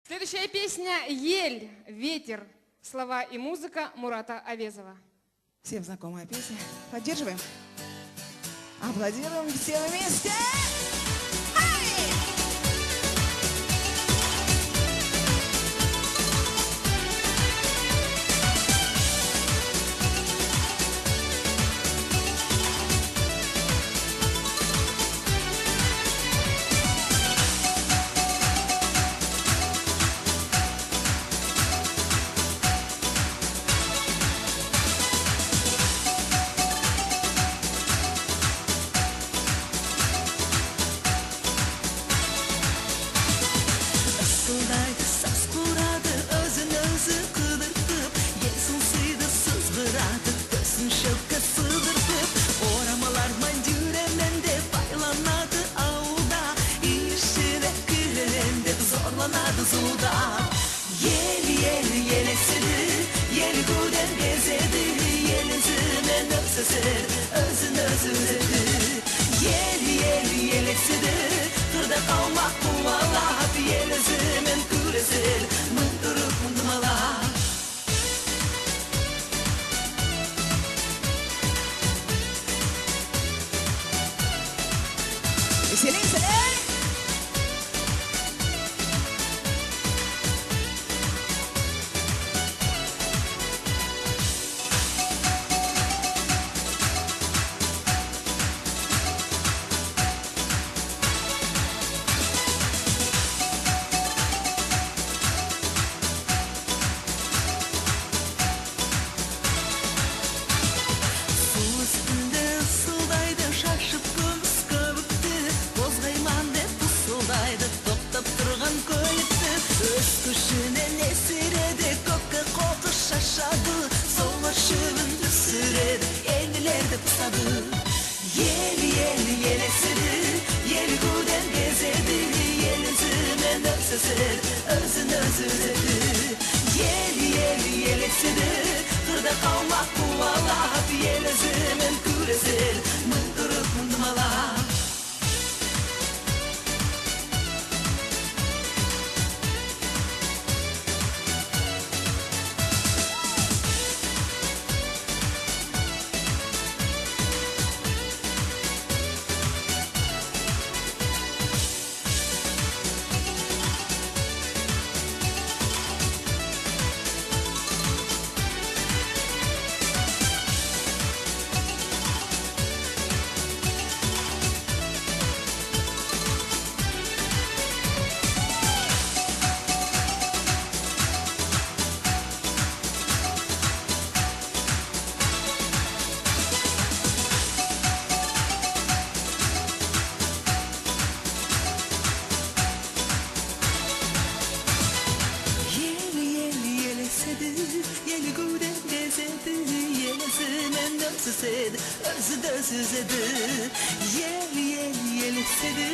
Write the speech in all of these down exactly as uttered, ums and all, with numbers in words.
Следующая песня «Ель, ветер». Слова и музыка Мурата Авезова. Всем знакомая песня. Поддерживаем. Аплодируем все вместе. Ай! Ысылдайды, саз курады, оьзин-оьзи кыдыртып, ел сынсыйды, сызгырады, тоьсин шоьпке сыдыртып. Орамалар ман юремен деп айланады авылда, ишине киремен деп зорланады зувылда. Ел, ел, ел эсиди, ел гуьвден безеди, ел изимен оьседи, оьзин-оьзи уьзеди. Ел, ел, ел эсиди, кырда калмак кувалап, ел изимен куьреседи, мынъ турып, мынъ домалап. Веселей, веселей! Сув уьстинде ысылдайды, шашып куьмис коьбикти, козгайман деп пысылдайды токтап турган коьликти. Оьз куьшинен эсиреди, коькке кокыс шашады, сувлар шуьбин туьсиреди, энилерди пысады. Ел, ел, ел эсиди, ел гуьвден безеди, ел изимен оьседи, оьзин-оьзи уьзеди. Ел, ел, ел эсиди, кырда калмак кувалап, ел изимен куьреседи, мынъ турып, мынъ домалап. Ел, ел, ел эсиди, ел гуьвден безеди, ел изимен оьседи, оьзин-оьзи уьзеди. Ел, ел, ел эсиди,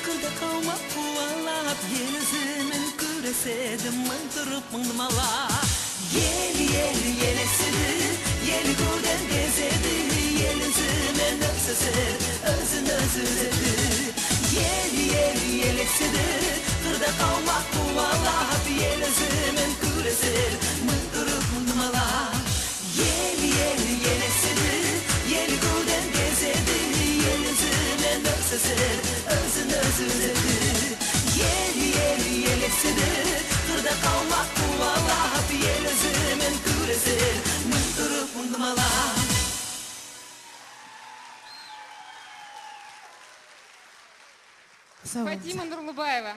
кырда калмак кувалап, ел изимен куьреседи, мынъ турып, мынъ домалап. Ел, ел, ел эсиди, ел гуьвден безеди, ел изимен оьседи, оьзин-оьзи уьзеди. Ел, ел, ел эсиди, кырда калмак кувалап, ел изимен куьреседи, мынъ турып, мынъ домалап. Ел, ел, ел эсиди, ел гуьвден безеди, ел изимен оьседи, оьзин-оьзи уьзеди. Ел, ел, ел эсиди, кырда калмак кувалап, ел изимен куьреседи, мынъ турып, мынъ домалап. Сав болынъыз. Фатима Нурлубаева.